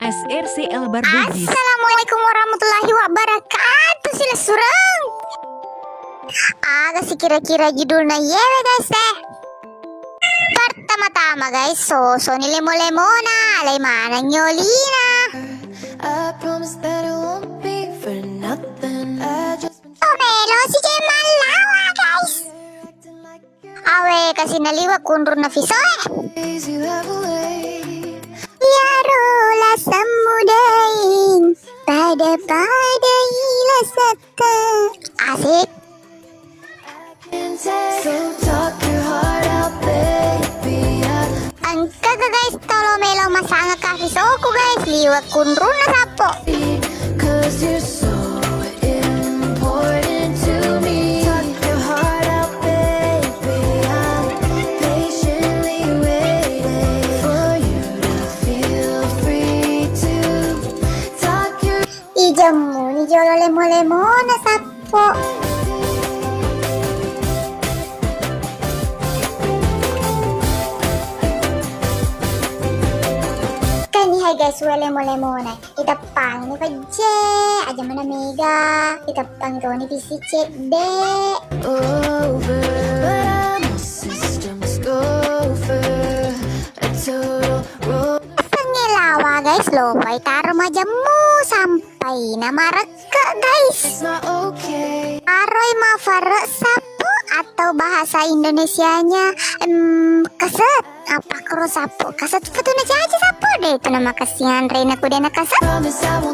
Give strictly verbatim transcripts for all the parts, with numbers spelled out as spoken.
S R C L Barbugis. Assalamualaikum warahmatullahi wabarakatuh, silessureng. Aga sikira-kira judulna iyewe, guys, eh? Pertama-tama, guys, sosoni lemo-lemona, alai maneng nyolina. I promise that it won't be for nothing. I just Oh, melo si Cemal lawa, guys. Awe, kasi naliwe kunrunna fisoe. Iyaro laseng mudaing, pada-padai lasatta. Asik. Engkaga guys, tolo melo masanga ka fisoku guys, liwe kunrunna sappo. Ijemmuni jolo lemo-lemona sappo. Kani hai guys, uwe lemo-lemona. Iteppangi ni pejje, aja mana mega. Iteppangi toni pisi cedde. Over, but I'm a system scoffer, a total roller. Pengelawa guys, lopai taro majemmu sampai na marekke guys. It's not okay. Aroi mafare sappo atau bahasa Indonesianya, em, keset. Apa koro sappo? Kaset sepetuna caci sappo de itu nama kasihan rena kuda na kaset.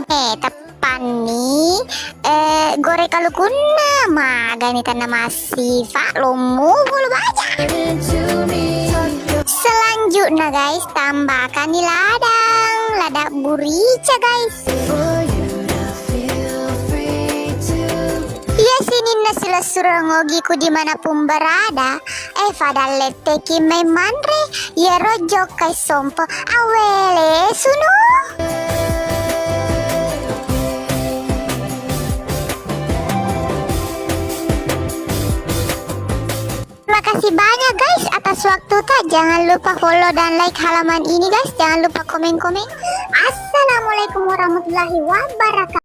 Eh, teppanni, eh, gore kalukunna magani tanna masifa lommu bulu baja. Selanjutnya guys, tambahkan ni ladang, ladang burica guys. Iya sininna silessureng ogiku dimanapun berada, eh, fadalle teki mai manre, iyaro jokkai sompo, awele sunu. Terima kasih banyak guys atas waktu ta. Jangan lupa follow dan like halaman ini guys. Jangan lupa komen-komen. Assalamualaikum warahmatullahi wabarakatuh.